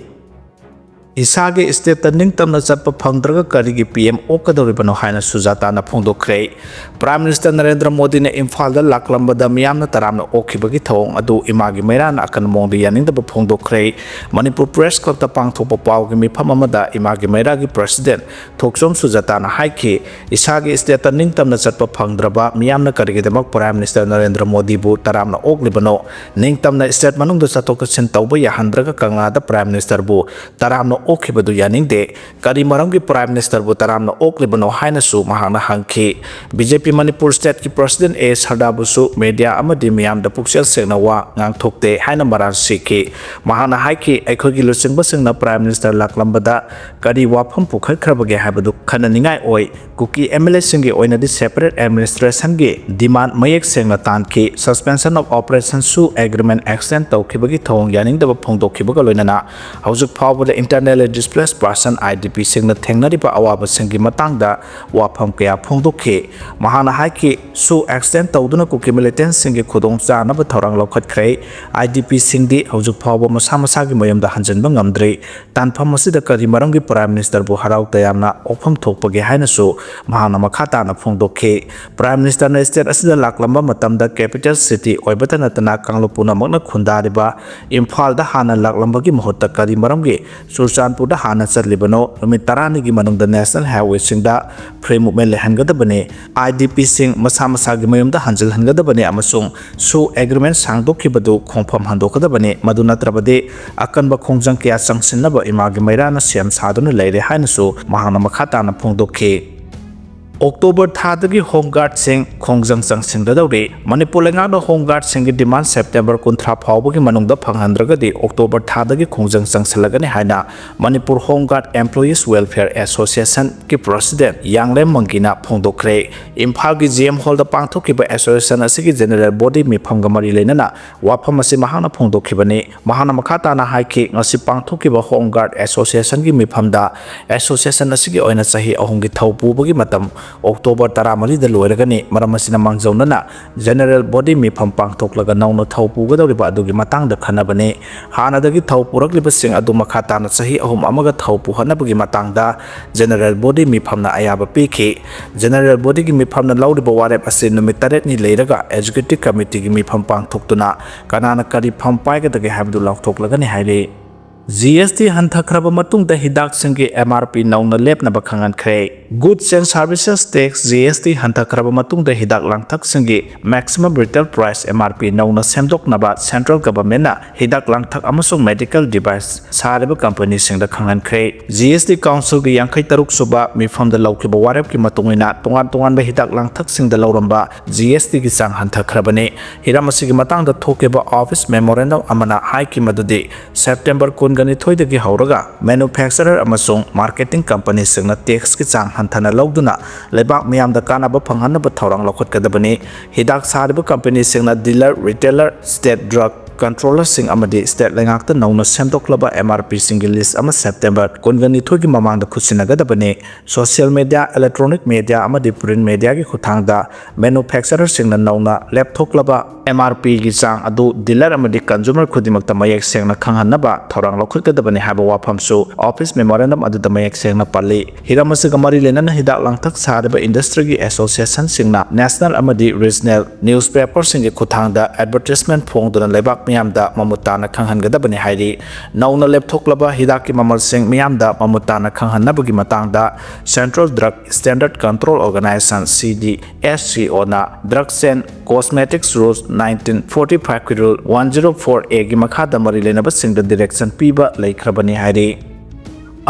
ꯏꯁꯥꯒꯤ stateꯇ ꯅꯤꯡꯇꯝꯅ ꯆꯠꯄ ꯐꯪꯗ꯭ꯔꯒ ꯀꯔꯤꯒꯤ P M ꯑꯣꯛꯀꯗꯧꯔꯤꯕꯅꯣ ꯍꯥꯏꯅ ꯁꯨꯖꯥꯇꯥꯅ ꯐꯣꯡꯗꯣꯛꯈ꯭ꯔꯦ꯫ Prime Minister ꯅꯔꯦꯟꯗ꯭ꯔ ꯃꯣꯗꯤꯅ ꯏꯝꯐꯥꯜꯗ ꯂꯥꯛꯂꯝꯕꯗ ꯃꯤꯌꯥꯝꯅ ꯇꯔꯥꯝꯅ ꯑꯣꯛꯈꯤꯕꯒꯤ ꯊꯧꯑꯣꯡ ꯑꯗꯨ ꯏꯃꯥꯒꯤ ꯃꯩꯔꯥꯅ ꯑꯀꯟꯕ ꯃꯑꯣꯡꯗ ꯌꯥꯅꯤꯡꯗꯕ ꯐꯣꯡꯗꯣꯛꯈ꯭ꯔꯦ꯫ ꯃꯅꯤꯄꯨꯔ Press Clubꯇ ꯄꯥꯡꯊꯣꯛꯄ ꯄꯥꯎꯒꯤ ꯃꯤꯐꯝ ꯑꯃꯗ ꯏꯃꯥꯒꯤ ꯃꯩꯔꯥꯒꯤ President ꯊꯣꯛꯆꯣꯝ ꯁꯨꯖꯥꯇꯥꯅ ꯍꯥꯏꯈꯤ, ꯏꯁꯥꯒꯤ stateꯇ ꯅꯤꯡꯇꯝꯅ ꯆꯠꯄ ꯐꯪꯗ꯭ꯔꯕ ꯃꯤꯌꯥꯝꯅ ꯀꯔꯤꯒꯤꯗꯃꯛ Prime Minister ꯅꯔꯦꯟꯗ꯭ꯔ ꯃꯣꯗꯤꯕꯨ ꯇꯔꯥꯝꯅ ꯑꯣꯛꯂꯤꯕꯅꯣ? ꯅꯤꯡꯇꯝꯅ state ꯃꯅꯨꯡꯗ ꯆꯠꯊꯣꯛ ꯆꯠꯁꯤꯟ ꯇꯧꯕ ꯌꯥꯍꯟꯗ꯭ꯔꯒ ꯀꯪꯂꯥꯗ Prime Ministerꯕꯨ ꯇꯔꯥꯝꯅ ꯑꯣꯛꯈꯤꯕꯗꯨ ꯌꯥꯅꯤꯡꯗꯦ꯫ ꯀꯔꯤ ꯃꯔꯝꯒꯤ Prime Ministerꯕꯨ ꯇꯔꯥꯝꯅ ꯑꯣꯛꯂꯤꯕꯅꯣ ꯍꯥꯏꯅꯁꯨ ꯃꯍꯥꯛꯅ ꯍꯪꯈꯤ꯫ BJP Manipur stateꯀꯤ President A ꯁꯔꯗꯥꯕꯨꯁꯨ media ꯑꯃꯗꯤ ꯃꯤꯌꯥꯝꯗ ꯄꯨꯛꯆꯦꯜ ꯁꯦꯡꯅ ꯋꯥ ꯉꯥꯡꯊꯣꯛꯇꯦ ꯍꯥꯏꯅ ꯃꯔꯥꯜ ꯁꯤꯈꯤ꯫ ꯃꯍꯥꯛꯅ ꯍꯥꯏꯈꯤ, ꯑꯩꯈꯣꯏꯒꯤ ꯂꯨꯆꯤꯡꯕꯁꯤꯡꯅ Prime Minister ꯂꯥꯛꯂꯝꯕꯗ ꯀꯔꯤ ꯋꯥꯐꯝ ꯄꯨꯈꯠꯈ꯭ꯔꯕꯒꯦ ꯍꯥꯏꯕꯗꯨ ꯈꯟꯅꯅꯤꯡꯉꯥꯏ ꯑꯣꯏ꯫ ꯀꯨꯀꯤ MLAꯁꯤꯡꯒꯤ ꯑꯣꯏꯅꯗꯤ separate administrationꯒꯤ demand ꯃꯌꯦꯛ ꯁꯦꯡꯅ ꯇꯥꯟꯈꯤ꯫ Suspension of Operation ꯁꯨ agreement extend ꯇꯧꯈꯤꯕꯒꯤ ꯊꯧꯑꯣꯡ ꯌꯥꯅꯤꯡꯗꯕ ꯐꯣꯡꯗꯣꯛꯈꯤꯕꯒ ꯂꯣꯏꯅꯅ ꯍꯧꯖꯤꯛ ꯐꯥꯎꯕꯗ internally displaced person, IDPꯁꯤꯡꯅ ꯊꯦꯡꯅꯔꯤꯕ ꯑꯋꯥꯕꯁꯤꯡꯒꯤ ꯃꯇꯥꯡꯗ ꯋꯥꯐꯝ ꯀꯌꯥ ꯐꯣꯡꯗꯣꯛꯈꯤ꯫ ꯃꯍꯥꯛꯅ ꯍꯥꯏꯈꯤ, ꯁꯨ extend ꯇꯧꯗꯨꯅ ꯀꯨꯀꯤ militantꯁꯤꯡꯒꯤ ꯈꯨꯗꯣꯡ ꯆꯥꯅꯕ ꯊꯧꯔꯥꯡ ꯂꯧꯈꯠꯈ꯭ꯔꯦ꯫ IDPꯁꯤꯡꯗꯤ ꯍꯧꯖꯤꯛ ꯐꯥꯎꯕ ꯃꯁꯥ ꯃꯁꯥꯒꯤ ꯃꯌꯨꯝꯗ ꯍꯟꯖꯤꯟꯕ ꯉꯝꯗ꯭ꯔꯤ꯫ ꯇꯥꯟꯐꯝ ꯑꯁꯤꯗ ꯀꯔꯤ ꯃꯔꯝꯒꯤ Prime Ministerꯕꯨ ꯍꯔꯥꯎ ꯇꯌꯥꯝꯅ ꯑꯣꯛꯐꯝ ꯊꯣꯛꯄꯒꯦ ꯍꯥꯏꯅꯁꯨ ꯃꯍꯥꯛꯅ ꯃꯈꯥ ꯇꯥꯅ ꯐꯣꯡꯗꯣꯛꯈꯤ꯫ Prime Ministerꯅ state ꯑꯁꯤꯗ ꯂꯥꯛꯂꯝꯕ ꯃꯇꯝꯗ capital city ꯑꯣꯏꯕꯇ ꯅꯠꯇꯅ ꯀꯥꯡꯂꯨꯞ ꯄꯨꯝꯅꯃꯛꯅ ꯈꯨꯟꯗꯥꯔꯤꯕ ꯏꯝꯐꯥꯜꯗ ꯍꯥꯟꯅ ꯂꯥꯛꯂꯝꯕꯒꯤ ꯃꯍꯨꯠꯇ ꯀꯔꯤ ꯃꯔꯝꯒꯤ ꯆꯨꯔꯆꯥꯟꯄꯨꯔꯗ ꯍꯥꯟꯅ ꯆꯠꯂꯤꯕꯅꯣ? ꯅꯨꯃꯤꯠ ꯇꯔꯥꯅꯤꯒꯤ ꯃꯅꯨꯡꯗ national highwayꯁꯤꯡꯗ free movement ꯂꯩꯍꯟꯒꯗꯕꯅꯤ꯫ IDPꯁꯤꯡ ꯃꯁꯥ ꯃꯁꯥꯒꯤ ꯃꯌꯨꯝꯗ ꯍꯟꯖꯤꯜꯍꯟꯒꯗꯕꯅꯤ ꯑꯃꯁꯨꯡ ꯁꯨ agreement ꯁꯥꯡꯗꯣꯛꯈꯤꯕꯗꯨ ꯈꯣꯡꯐꯝ ꯍꯟꯗꯣꯛꯀꯗꯕꯅꯤ꯫ ꯃꯗꯨ ꯅꯠꯇ꯭ꯔꯕꯗꯤ ꯑꯀꯟꯕ ꯈꯣꯡꯖꯪ ꯀꯌꯥ ꯆꯪꯁꯤꯟꯅꯕ ꯏꯃꯥꯒꯤ ꯃꯩꯔꯥꯅ ꯁꯦꯝ ꯁꯥꯗꯨꯅ ꯂꯩꯔꯦ ꯍꯥꯏꯅꯁꯨ ꯃꯍꯥꯛꯅ ꯃꯈꯥ ꯇꯥꯅ ꯐꯣꯡꯗꯣꯛꯈꯤ꯫ October ꯊꯥꯗꯒꯤ Home Guardꯁꯤꯡ ꯈꯣꯡꯖꯪ ꯆꯪꯁꯤꯟꯒꯗꯧꯔꯤ꯫ ꯃꯅꯤꯄꯨꯔ ꯂꯩꯉꯥꯛꯅ Home Guardꯁꯤꯡꯒꯤ demand September ꯀꯨꯟꯊ꯭ꯔꯥ ꯐꯥꯎꯕꯒꯤ ꯃꯅꯨꯡꯗ ꯐꯪꯍꯟꯗ꯭ꯔꯒꯗꯤ October ꯊꯥꯗꯒꯤ ꯈꯣꯡꯖꯪ ꯆꯪꯁꯤꯜꯂꯒꯅꯤ ꯍꯥꯏꯅ Manipur Home Guard Employees Welfare Associationꯀꯤ President ꯌꯥꯡꯂꯦꯝ ꯃꯪꯒꯤꯅ ꯐꯣꯡꯗꯣꯛꯈ꯭ꯔꯦ꯫ ꯏꯝꯐꯥꯜꯒꯤ GM Hallꯗ ꯄꯥꯡꯊꯣꯛꯈꯤꯕ association ꯑꯁꯤꯒꯤ general body ꯃꯤꯐꯝꯒ ꯃꯔꯤ ꯂꯩꯅꯅ ꯋꯥꯐꯝ ꯑꯁꯤ ꯃꯍꯥꯛꯅ ꯐꯣꯡꯗꯣꯛꯈꯤꯕꯅꯤ꯫ ꯃꯍꯥꯛꯅ ꯃꯈꯥ ꯇꯥꯅ ꯍꯥꯏꯈꯤ, ꯉꯁꯤ ꯄꯥꯡꯊꯣꯛꯈꯤꯕ Home Guard Associationꯒꯤ ꯃꯤꯐꯝꯗ association ꯑꯁꯤꯒꯤ ꯑꯣꯏꯅ ꯆꯍꯤ ꯑꯍꯨꯝꯒꯤ ꯊꯧ ꯄꯨꯕꯒꯤ ꯃꯇꯝ October ꯇꯔꯥꯃꯔꯤꯗ ꯂꯣꯏꯔꯒꯅꯤ꯫ ꯃꯔꯝ ꯑꯁꯤꯅ ꯃꯥꯡꯖꯧꯅꯅ general body ꯃꯤꯐꯝ ꯄꯥꯡꯊꯣꯛꯂꯒ ꯅꯧꯅ ꯊꯧ ꯄꯨꯒꯗꯧꯔꯤꯕ ꯑꯗꯨꯒꯤ ꯃꯇꯥꯡꯗ ꯈꯟꯅꯕꯅꯤ꯫ ꯍꯥꯟꯅꯗꯒꯤ ꯊꯧ ꯄꯨꯔꯛꯂꯤꯕꯁꯤꯡ ꯑꯗꯨ ꯃꯈꯥ ꯇꯥꯅ ꯆꯍꯤ ꯑꯍꯨꯝ ꯑꯃꯒ ꯊꯧ ꯄꯨꯍꯠꯅꯕꯒꯤ ꯃꯇꯥꯡꯗ general body ꯃꯤꯐꯝꯅ ꯑꯌꯥꯕ ꯄꯤꯈꯤ꯫ General bodyꯒꯤ ꯃꯤꯐꯝꯅ ꯂꯧꯔꯤꯕ ꯋꯥꯔꯦꯞ ꯑꯁꯤ ꯅꯨꯃꯤꯠ ꯇꯔꯦꯠꯅꯤ ꯂꯩꯔꯒ executive committeeꯒꯤ ꯃꯤꯐꯝ ꯄꯥꯡꯊꯣꯛꯇꯨꯅ ꯀꯅꯥꯅ ꯀꯔꯤ ꯐꯝ ꯄꯥꯏꯒꯗꯒꯦ ꯍꯥꯏꯕꯗꯨ ꯂꯥꯎꯊꯣꯛꯂꯒꯅꯤ ꯍꯥꯏꯔꯤ꯫ ꯖꯤ ꯑꯦꯁ ꯇꯤ ꯍꯟꯊꯈ꯭ꯔꯕ ꯃꯇꯨꯡꯗ ꯍꯤꯗꯥꯛꯁꯤꯡꯒꯤ ꯑꯦꯝ ꯑꯥꯔ ꯄꯤ ꯅꯧꯅ ꯂꯦꯞꯅꯕ ꯈꯪꯍꯟꯈ꯭ꯔꯦ꯫ Goods and Services Tax, G S T, ꯍꯟꯊꯈ꯭ꯔꯕ ꯃꯇꯨꯡꯗ ꯍꯤꯗꯥꯛ ꯂꯥꯡꯊꯛꯁꯤꯡꯒꯤ maximum retail price, M R P, ꯅꯧꯅ ꯁꯦꯝꯗꯣꯛꯅꯕ central governmentꯅ ꯍꯤꯗꯥꯛ ꯂꯥꯡꯊꯛ ꯑꯃꯁꯨꯡ medical device ꯁꯥꯔꯤꯕ ꯀꯝꯄꯅꯤꯁꯤꯡꯗ ꯈꯪꯍꯟꯈ꯭ꯔꯦ꯫ ꯖꯤ ꯑꯦꯁ ꯇꯤ Councilꯒꯤ ꯌꯥꯡꯈꯩ ꯇꯔꯨꯛ ꯁꯨꯕ ꯃꯤꯐꯝꯗ ꯂꯧꯈꯤꯕ ꯋꯥꯔꯦꯞꯀꯤ ꯃꯇꯨꯡ ꯏꯟꯅ ꯇꯣꯉꯥꯟ ꯇꯣꯉꯥꯟꯕ ꯍꯤꯗꯥꯛ ꯂꯥꯡꯊꯛꯁꯤꯡꯗ ꯂꯧꯔꯝꯕ ꯖꯤ ꯑꯦꯁ ꯇꯤꯒꯤ ꯆꯥꯡ ꯍꯟꯊꯈ꯭ꯔꯕꯅꯤ꯫ ꯍꯤꯔꯝ ꯑꯁꯤꯒꯤ ꯃꯇꯥꯡꯗ ꯊꯣꯛꯈꯤꯕ office memorandum ꯑꯃꯅ ꯍꯥꯏꯈꯤ ꯃꯗꯨꯗꯤ September ꯀꯨꯟꯒ ꯅꯤꯊꯣꯏꯗꯒꯤ ꯍꯧꯔꯒ manufacturer ꯑꯃꯁꯨꯡ marketing companyꯁꯤꯡꯅ taxꯀꯤ ꯆꯥꯡ ꯍꯟꯊꯅ ꯂꯧꯗꯨꯅ ꯂꯩꯕꯥꯛ ꯃꯤꯌꯥꯝꯗ ꯀꯥꯟꯅꯕ ꯐꯪꯍꯟꯅꯕ ꯊꯧꯔꯥꯡ ꯂꯧꯈꯠꯀꯗꯕꯅꯤ꯫ ꯍꯤꯗꯥꯛ ꯁꯥꯔꯤꯕ ꯀꯝꯄꯅꯤꯁꯤꯡꯅ dealer, retailer, state drug controllerꯁꯤꯡ ꯑꯃꯗꯤ state ꯂꯩꯉꯥꯛꯇ ꯅꯧꯅ ꯁꯦꯝꯗꯣꯛꯂꯕ ꯑꯦꯝ ꯑꯥꯔ ꯄꯤꯁꯤꯡꯒꯤ list ꯑꯃ September ꯀꯨꯟꯒ ꯅꯤꯊꯣꯏꯒꯤ ꯃꯃꯥꯡꯗ ꯈꯨꯠꯁꯤꯟꯅꯒꯗꯕꯅꯤ꯫ Social media, electronic media ꯑꯃꯗꯤ print mediaꯒꯤ ꯈꯨꯠꯊꯥꯡꯗ manufacturerꯁꯤꯡꯅ ꯅꯧꯅ ꯂꯦꯞꯊꯣꯛꯂꯕ ꯑꯦꯝ ꯑꯥꯔ ꯄꯤꯒꯤ ꯆꯥꯡ ꯑꯗꯨ dealer ꯑꯃꯗꯤ consumer ꯈꯨꯗꯤꯡꯃꯛꯇ ꯃꯌꯦꯛ ꯁꯦꯡꯅ ꯈꯪꯍꯟꯅꯕ ꯊꯧꯔꯥꯡ ꯂꯧꯈꯠꯀꯗꯕꯅꯤ ꯍꯥꯏꯕ ꯋꯥꯐꯝꯁꯨ office memorandum ꯑꯗꯨꯗ ꯃꯌꯦꯛ ꯁꯦꯡꯅ ꯄꯜꯂꯤ꯫ ꯍꯤꯔꯝ ꯑꯁꯤꯒ ꯃꯔꯤ ꯂꯩꯅꯅ ꯍꯤꯗꯥꯛ ꯂꯥꯡꯊꯛ ꯁꯥꯔꯤꯕ industryꯒꯤ associationꯁꯤꯡꯅ national ꯑꯃꯗꯤ regional newspaperꯁꯤꯡꯒꯤ ꯈꯨꯠꯊꯥꯡꯗ advertisement ꯐꯣꯡꯗꯨꯅ ꯂꯩꯕꯥꯛ ꯃꯤꯌꯥꯝꯗ ꯃꯃꯨꯠ ꯇꯥꯅ ꯈꯪꯍꯟꯒꯗꯕꯅꯤ ꯍꯥꯏꯔꯤ꯫ ꯅꯧꯅ ꯂꯦꯞꯊꯣꯛꯂꯕ ꯍꯤꯗꯥꯛꯀꯤ ꯃꯃꯜꯁꯤꯡ ꯃꯤꯌꯥꯝꯗ ꯃꯃꯨꯠ ꯇꯥꯅ ꯈꯪꯍꯟꯅꯕꯒꯤ ꯃꯇꯥꯡꯗ Central Drug Standard Control Organisation, C D S C Oꯅ Drugs and Cosmetics Rules nineteen forty fiveꯀꯤ Rule one zero four Aꯒꯤ ꯃꯈꯥꯗ ꯃꯔꯤ ꯂꯩꯅꯕꯁꯤꯡꯗ direction ꯄꯤꯕ ꯂꯩꯈ꯭ꯔꯕꯅꯤ ꯍꯥꯏꯔꯤ꯫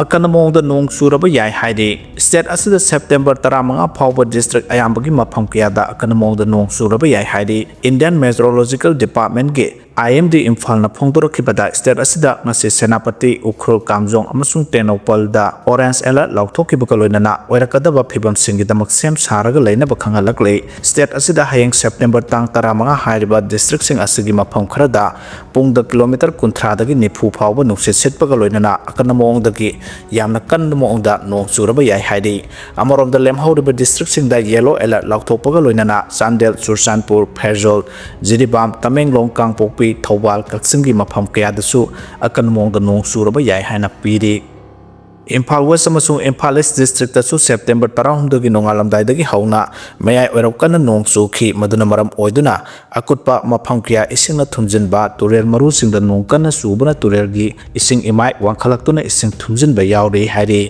ꯑꯀꯟꯕ ꯃꯑꯣꯡꯗ ꯅꯣꯡ ꯆꯨꯔꯕ ꯌꯥꯏ ꯍꯥꯏꯔꯤ꯫ State ꯑꯁꯤꯗ September ꯇꯔꯥꯃꯉꯥ ꯐꯥꯎꯕ district ꯑꯌꯥꯝꯕꯒꯤ ꯃꯐꯝ ꯀꯌꯥꯗ ꯑꯀꯟꯕ ꯃꯑꯣꯡꯗ ꯅꯣꯡ ꯆꯨꯔꯕ ꯌꯥꯏ ꯍꯥꯏꯔꯤ꯫ Indian Meteorological Departmentꯀꯤ, I M D, ꯏꯝꯐꯥꯜꯅ ꯐꯣꯡꯗꯣꯔꯛꯈꯤꯕꯗ state ꯑꯁꯤꯗ ꯉꯁꯤ ꯁꯦꯅꯥꯄꯇꯤ, ꯎꯈ꯭ꯔꯨꯜ, ꯀꯥꯝꯖꯣꯡ ꯑꯃꯁꯨꯡ ꯇꯦꯡꯅꯧꯄꯜꯗ orange alert ꯂꯥꯎꯊꯣꯛꯈꯤꯕꯒ ꯂꯣꯏꯅꯅ ꯑꯣꯏꯔꯛꯀꯗꯕ ꯐꯤꯕꯝꯁꯤꯡꯒꯤꯗꯃꯛ ꯁꯦꯝ ꯁꯥꯔꯒ ꯂꯩꯅꯕ ꯈꯪꯍꯜꯂꯛꯂꯤ꯫ State ꯑꯁꯤꯗ ꯍꯌꯦꯡ September ꯇꯥꯡ ꯇꯔꯥꯃꯉꯥ ꯍꯥꯏꯔꯤꯕ districtꯁꯤꯡ ꯑꯁꯤꯒꯤ ꯃꯐꯝ ꯈꯔꯗ ꯄꯨꯡꯗ kilometre ꯀꯨꯟꯊ꯭ꯔꯥꯗꯒꯤ ꯅꯤꯐꯨ ꯐꯥꯎꯕ ꯅꯨꯡꯁꯤꯠ ꯁꯤꯠꯄꯒ ꯂꯣꯏꯅꯅ ꯑꯀꯟꯕ ꯃꯑꯣꯡꯗꯒꯤ ꯌꯥꯝꯅ ꯀꯟꯕ ꯃꯑꯣꯡꯗ ꯅꯣꯡ ꯆꯨꯔꯕ ꯌꯥꯏ ꯍꯥꯏꯔꯤ꯫ ꯑꯃꯔꯣꯝꯗ ꯂꯦꯝꯍꯧꯔꯤꯕ districtꯁꯤꯡꯗ yellow alert ꯂꯥꯎꯊꯣꯛꯄꯒ ꯂꯣꯏꯅꯅ ꯆꯥꯟꯗꯦꯜ, ꯆꯨꯔꯆꯥꯟꯄꯨꯔ, ꯐꯦꯔꯖꯣꯜ, ꯖꯤꯔꯤꯕꯥꯝ, ꯇꯃꯦꯡꯂꯣꯡ, ꯀꯥꯡꯄꯣꯛꯄꯤ, ꯊꯧꯕꯥꯜ, ꯀꯛꯆꯤꯡꯒꯤ ꯃꯐꯝ ꯀꯌꯥꯗꯁꯨ ꯑꯀꯟꯕ ꯃꯑꯣꯡꯗ ꯅꯣꯡ ꯆꯨꯔꯕ ꯌꯥꯏ ꯍꯥꯏꯅ ꯄꯤꯔꯤ꯫ ꯏꯝꯐꯥꯜ ꯋꯦꯁ ꯑꯃꯁꯨꯡ ꯏꯝꯐꯥꯜ ꯏꯁ ꯗꯤꯁꯇ꯭ꯔꯤꯛꯇꯁꯨ ꯁꯦꯞꯇꯦꯝꯕꯔ ꯇꯔꯥꯍꯨꯝꯗꯣꯏꯒꯤ ꯅꯣꯡꯉꯥꯜꯂꯝꯗꯥꯏꯗꯒꯤ ꯍꯧꯅ ꯃꯌꯥꯏ ꯑꯣꯏꯔꯞ ꯀꯟꯅ ꯅꯣꯡ ꯆꯨꯈꯤ꯫ ꯃꯗꯨꯅ ꯃꯔꯝ ꯑꯣꯏꯗꯨꯅ ꯑꯀꯨꯠꯄ ꯃꯐꯝ ꯀꯌꯥ ꯏꯁꯤꯡꯅ ꯊꯨꯝꯖꯤꯟꯕ, ꯇꯨꯔꯦꯜ ꯃꯔꯨꯁꯤꯡꯗ ꯅꯣꯡ ꯀꯟꯅ ꯆꯨꯕꯅ ꯇꯨꯔꯦꯜꯒꯤ ꯏꯁꯤꯡ ꯏꯃꯥꯏ ꯋꯥꯡꯈꯠꯂꯛꯇꯨꯅ ꯏꯁꯤꯡ ꯊꯨꯝꯖꯤꯟꯕ ꯌꯥꯎꯔꯤ ꯍꯥꯏꯔꯤ꯫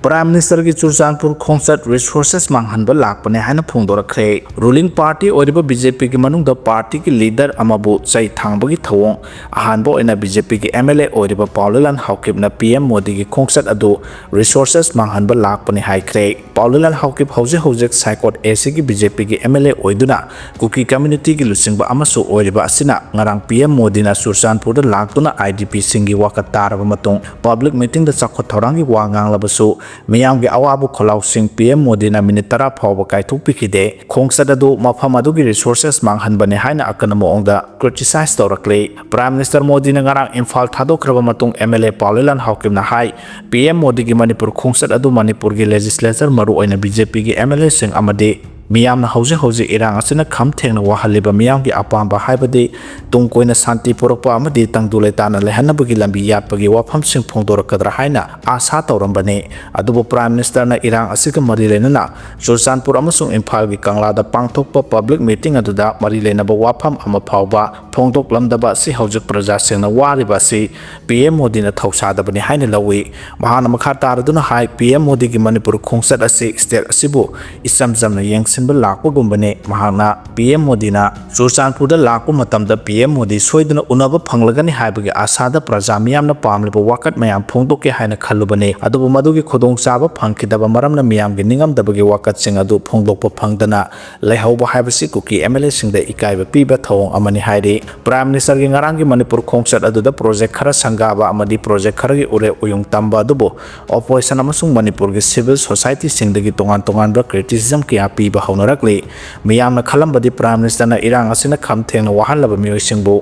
ꯄ꯭ꯔꯥꯏꯝ ꯃꯤꯅꯤꯁꯇꯔꯒꯤ ꯆꯨꯔꯆꯥꯟꯄꯨꯔ ꯈꯣꯡꯆꯠ ꯔꯤꯁꯣꯔꯁꯦꯁ ꯃꯥꯡꯍꯟꯕ ꯂꯥꯛꯄꯅꯦ ꯍꯥꯏꯅ ꯐꯣꯡꯗꯣꯔꯛꯈ꯭ꯔꯦ꯫ ꯔꯨꯂꯤꯡ ꯄꯥꯔꯇꯤ ꯑꯣꯏꯔꯤꯕ ꯕꯤ ꯖꯦ ꯄꯤꯒꯤ ꯃꯅꯨꯡꯗ ꯄꯥꯔꯇꯤꯒꯤ ꯂꯤꯗꯔ ꯑꯃꯕꯨ ꯆꯩ ꯊꯥꯡꯕꯒꯤ ꯊꯧꯑꯣꯡ꯫ ꯑꯍꯥꯟꯕ ꯑꯣꯏꯅ ꯕꯤ ꯖꯦ ꯄꯤꯒꯤ ꯑꯦꯝ ꯑꯦꯜ ꯑꯦ ꯑꯣꯏꯔꯤꯕ ꯄꯥꯎꯂꯤꯂꯥꯜ ꯍꯥꯎꯀꯤꯞꯅ ꯄꯤ ꯑꯦꯝ ꯃꯣꯗꯤꯒꯤ ꯈꯣꯡꯆꯠ ꯑꯗꯨ ꯔꯤꯁꯣꯔꯁꯦꯁ ꯃꯥꯡꯍꯟꯕ ꯂꯥꯛꯄꯅꯤ ꯍꯥꯏꯈ꯭ꯔꯦ꯫ ꯄꯥꯎꯂꯤꯂꯥꯜ ꯍꯥꯎꯀꯤꯞ ꯍꯧꯖꯤꯛ ꯍꯧꯖꯤꯛ ꯁꯥꯏꯀꯣꯠ ꯑꯦ ꯁꯤꯒꯤ ꯕꯤ ꯖꯦ ꯄꯤꯒꯤ ꯑꯦꯝ ꯑꯦꯜ ꯑꯦ ꯑꯣꯏꯗꯨꯅ ꯀꯨꯀꯤ ꯀꯝꯃ꯭ꯌꯨꯅꯤꯇꯤꯒꯤ ꯂꯨꯆꯤꯡꯕ ꯑꯃꯁꯨ ꯑꯣꯏꯔꯤꯕ ꯑꯁꯤꯅ ꯉꯔꯥꯡ ꯄꯤ ꯑꯦꯝ ꯃꯣꯗꯤꯅ ꯆꯨꯔꯆꯥꯟꯄꯨꯔꯗ ꯂꯥꯛꯇꯨꯅ ꯑꯥꯏ ꯗꯤ ꯄꯤꯁꯤꯡꯒꯤ ꯋꯥꯀꯠ ꯇꯥꯔꯕ ꯃꯇꯨꯡ ꯄꯕ꯭ꯂꯤꯛ ꯃꯤꯇꯤꯡꯗ ꯆꯥꯎꯈꯠ ꯊꯧꯔꯥꯡꯒꯤ ꯋꯥ ꯉꯥꯡꯂꯕꯁꯨ ꯃꯤꯌꯥꯝꯒꯤ ꯑꯋꯥꯕ ꯈꯣꯜꯂꯥꯎꯁꯤꯡ ꯄꯤ ꯑꯦꯝ ꯃꯣꯗꯤꯅ ꯃꯤꯅꯤꯠ ꯇꯔꯥ ꯐꯥꯎꯕ ꯀꯥꯏꯊꯣꯛꯄꯤꯈꯤꯗꯦ꯫ ꯈꯣꯡꯆꯠ ꯑꯗꯨ ꯃꯐꯝ ꯑꯗꯨꯒꯤ ꯔꯤꯁꯣꯔꯁꯦꯁ ꯃꯥꯡꯍꯟꯕꯅꯤ ꯍꯥꯏꯅ ꯑꯀꯟꯕ ꯃꯑꯣꯡꯗ ꯀ꯭ꯔꯤꯇꯤꯁꯥꯏꯖ ꯇꯧꯔꯛꯂꯤ꯫ ꯄ꯭ꯔꯥꯏꯝ ꯃꯤꯅꯤꯁꯇꯔ ꯃꯣꯗꯤꯅ ꯉꯔꯥꯡ ꯏꯝꯐꯥꯜ ꯊꯥꯗꯣꯛꯈ꯭ꯔꯕ ꯃꯇꯨꯡ ꯑꯦꯝ ꯑꯦꯜ ꯑꯦ ꯄꯥꯎꯂꯤꯂꯥꯜ ꯍꯥꯎꯀꯤꯞꯅ ꯍꯥꯏ, ꯄꯤ ꯑꯦꯝ ꯃꯣꯗꯤꯒꯤ ꯃꯅꯤꯄꯨꯔ ꯈꯣꯡꯆꯠ ꯑꯗꯨ ꯃꯅꯤꯄꯨꯔꯒꯤ ꯂꯦꯖꯤꯁꯂꯦꯆꯔ, ꯃꯔꯨꯑꯣꯏꯅ ꯕꯤ ꯖꯦ ꯄꯤꯒꯤ ꯑꯦꯝ ꯑꯦꯜ ꯑꯦꯁꯤꯡ ꯑꯃꯗꯤ ꯃꯤꯌꯥꯝꯅ ꯍꯧꯖꯤꯛ ꯍꯧꯖꯤꯛ ꯏꯔꯥꯡ ꯑꯁꯤꯅ ꯈꯝ ꯊꯦꯡꯅ ꯋꯥꯍꯜꯂꯤꯕ ꯃꯤꯌꯥꯝꯒꯤ ꯑꯄꯥꯝꯕ, ꯍꯥꯏꯕꯗꯤ ꯇꯨꯡ ꯀꯣꯏꯅ ꯁꯥꯟꯇꯤ ꯄꯨꯔꯛꯄ ꯑꯃꯗꯤ ꯇꯪꯗꯨ ꯂꯩꯇꯥꯅ ꯂꯩꯍꯟꯅꯕꯒꯤ ꯂꯝꯕꯤ ꯌꯥꯠꯄꯒꯤ ꯋꯥꯐꯝꯁꯤꯡ ꯐꯣꯡꯗꯣꯔꯛꯀꯗ꯭ꯔꯥ ꯍꯥꯏꯅ ꯑꯥꯁꯥ ꯇꯧꯔꯝꯕꯅꯤ꯫ ꯑꯗꯨꯕꯨ ꯄ꯭ꯔꯥꯏꯝ ꯃꯤꯅꯤꯁꯇꯔꯅ ꯏꯔꯥꯡ ꯑꯁꯤꯒ ꯃꯔꯤ ꯂꯩꯅꯅ ꯆꯨꯔꯆꯥꯟꯄꯨꯔ ꯑꯃꯁꯨꯡ ꯏꯝꯐꯥꯜꯒꯤ ꯀꯪꯂꯥꯗ ꯄꯥꯡꯊꯣꯛꯄ ꯄꯕ꯭ꯂꯤꯛ ꯃꯤꯇꯤꯡ ꯑꯗꯨꯗ ꯃꯔꯤ ꯂꯩꯅꯕ ꯋꯥꯐꯝ ꯑꯃ ꯐꯥꯎꯕ ꯐꯣꯡꯗꯣꯛꯂꯝꯗꯕ ꯑꯁꯤ ꯍꯧꯖꯤꯛ ꯄ꯭ꯔꯖꯥꯁꯤꯡꯅ ꯋꯥꯔꯤꯕ ꯑꯁꯤ ꯄꯤ ꯑꯦꯝ ꯃꯣꯗꯤꯅ ꯊꯧꯁꯥꯗꯕꯅꯤ ꯍꯥꯏꯅ ꯂꯧꯏ꯫ ꯃꯍꯥꯛꯅ ꯃꯈꯥ ꯇꯥꯔꯗꯨꯅ ꯍꯥꯏ, ꯄꯤ ꯑꯦꯝ ꯃꯣꯗꯤꯒꯤ ꯃꯅꯤꯄꯨꯔ ꯈꯣꯡꯆꯠ ꯑꯁꯤ ꯁ꯭ꯇꯦꯠ ꯑꯁꯤꯕꯨ ꯏꯆꯝ ꯆꯝꯅ ꯌꯦꯡꯁꯤꯟꯕ ꯂꯥꯛꯄꯒꯨꯝꯕꯅꯤ꯫ ꯃꯍꯥꯛꯅ ꯄꯤ ꯑꯦꯝ ꯃꯣꯗꯤꯅ ꯆꯨꯔꯆꯥꯟꯄꯨꯔꯗ ꯂꯥꯛꯄ ꯃꯇꯝꯗ ꯄꯤ ꯑꯦꯝ ꯃꯣꯗꯤ ꯁꯣꯏꯗꯅ ꯎꯅꯕ ꯐꯪꯂꯒꯅꯤ ꯍꯥꯏꯕꯒꯤ ꯑꯥꯁꯥꯗ ꯄ꯭ꯔꯖꯥ ꯃꯤꯌꯥꯝꯅ ꯄꯥꯝꯂꯤꯕ ꯋꯥꯀꯠ ꯃꯌꯥꯝ ꯐꯣꯡꯗꯣꯛꯀꯦ ꯍꯥꯏꯅ ꯈꯜꯂꯨꯕꯅꯤ꯫ ꯑꯗꯨꯕꯨ ꯃꯗꯨꯒꯤ ꯈꯨꯗꯣꯡꯆꯥꯕ ꯐꯪꯈꯤꯗꯕ ꯃꯔꯝꯅ ꯃꯤꯌꯥꯝꯒꯤ ꯅꯤꯡꯉꯝꯗꯕꯒꯤ ꯋꯥꯀꯠꯁꯤꯡ ꯑꯗꯨ ꯐꯣꯡꯗꯣꯛꯄ ꯐꯪꯗꯅ ꯂꯩꯍꯧꯕ ꯍꯥꯏꯕꯁꯤ ꯀꯨꯀꯤ ꯑꯦꯝ ꯑꯦꯜ ꯑꯦꯁꯤꯡꯗ ꯏꯀꯥꯏꯕ ꯄꯤꯕ ꯊꯧꯑꯣꯡ ꯑꯃꯅꯤ ꯍꯥꯏꯔꯤ꯫ ꯄ꯭ꯔꯥꯏꯝ ꯃꯤꯅꯤꯁꯇꯔꯒꯤ ꯉꯔꯥꯡꯒꯤ ꯃꯅꯤꯄꯨꯔ ꯈꯣꯡꯆꯠ ꯑꯗꯨꯗ ꯄ꯭ꯔꯣꯖꯦꯛ ꯈꯔ ꯁꯪꯒꯥꯕ ꯑꯃꯗꯤ ꯄ꯭ꯔꯣꯖꯦꯛ ꯈꯔꯒꯤ ꯎꯔꯦꯞ ꯎꯌꯨꯡ ꯇꯝꯕ ꯑꯗꯨꯕꯨ ꯑꯣꯄꯣꯖꯤꯁꯟ ꯑꯃꯁꯨꯡ ꯃꯅꯤꯄꯨꯔꯒꯤ ꯁꯤꯚꯤꯜ ꯁꯣꯁꯥꯏꯇꯤꯁꯤꯡꯗꯒꯤ ꯇꯣꯉꯥꯟ ꯇꯣꯉꯥꯟꯕ ꯀ꯭ꯔꯤꯇꯤꯁꯤꯖꯝ ꯀꯌꯥ ꯄꯤꯕ ꯍꯧꯅꯔꯛꯂꯤ꯫ ꯃꯤꯌꯥꯝꯅ ꯈꯜꯂꯝꯕꯗꯤ Prime Ministerꯅ ꯏꯔꯥꯡ ꯑꯁꯤꯅ ꯈꯝ ꯊꯦꯡꯅ ꯋꯥꯍꯜꯂꯕ ꯃꯤꯑꯣꯏꯁꯤꯡꯕꯨ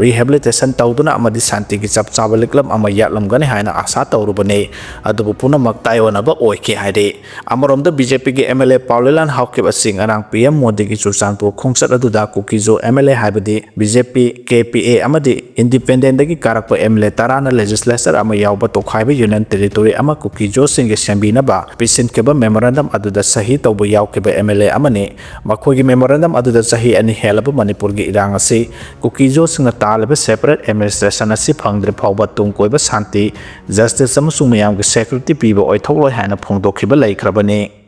rehabilitation ꯇꯧꯗꯨꯅ ꯑꯃꯗꯤ ꯁꯥꯟꯇꯤꯒꯤ ꯆꯞ ꯆꯥꯕ ꯂꯤꯛꯂꯝ ꯑꯃ ꯌꯥꯠꯂꯝꯒꯅꯤ ꯍꯥꯏꯅ ꯑꯥꯁꯥ ꯇꯧꯔꯨꯕꯅꯤ꯫ ꯑꯗꯨꯕꯨ ꯄꯨꯝꯅꯃꯛ ꯇꯥꯏꯑꯣꯟꯅꯕ ꯑꯣꯏꯈꯤ ꯍꯥꯏꯔꯤ꯫ ꯑꯃꯔꯣꯝꯗ BJPꯒꯤ MLA ꯄꯥꯎꯂꯦꯂꯥꯟ ꯍꯥꯎꯀꯤꯞ ꯑꯁꯤ ꯉꯔꯥꯡ PM ꯃꯣꯗꯤꯒꯤ ꯆꯨꯔꯆꯥꯟꯄꯨꯔ ꯈꯣꯡꯆꯠ ꯑꯗꯨꯗ ꯀꯨꯀꯤꯖꯣ MLA ꯍꯥꯏꯕꯗꯤ BJP, KPA ꯑꯃꯗꯤ independentꯗꯒꯤ ꯀꯥꯔꯛꯄ MLA ꯇꯔꯥꯅ legislature ꯑꯃ ꯌꯥꯎꯕ ꯇꯣꯈꯥꯏꯕ Union Territory ꯑꯃ ꯀꯨꯀꯤꯖꯣꯁꯤꯡꯒꯤ ꯁꯦꯝꯕꯤꯅꯕ ꯄꯤꯁꯤꯟꯈꯤꯕ memorandum ꯑꯗꯨꯗ ꯁꯍꯤ ꯇꯧꯕ ꯌꯥꯎꯈꯤꯕ MLA ꯑꯃꯅꯤ꯫ ꯃꯈꯣꯏꯒꯤ memorandum ꯑꯗꯨꯗ ꯆꯍꯤ ꯑꯅꯤ ꯍꯦꯜꯂꯕ ꯃꯅꯤꯄꯨꯔꯒꯤ ꯏꯔꯥꯡ ꯑꯁꯤ ꯀꯨꯀꯤꯖꯣꯁꯤꯡꯅ ꯇꯥꯜꯂꯤꯕ separate administration ꯑꯁꯤ ꯐꯪꯗ꯭ꯔꯤ ꯐꯥꯎꯕ ꯇꯨꯡ ꯀꯣꯏꯕ ꯁꯥꯟꯇꯤ, justice ꯑꯃꯁꯨꯡ ꯃꯤꯌꯥꯝꯒꯤ security ꯄꯤꯕ ꯑꯣꯏꯊꯣꯛꯂꯣꯏ ꯍꯥꯏꯅ ꯐꯣꯡꯗꯣꯛꯈꯤꯕ ꯂꯩꯈ꯭ꯔꯕꯅꯤ꯫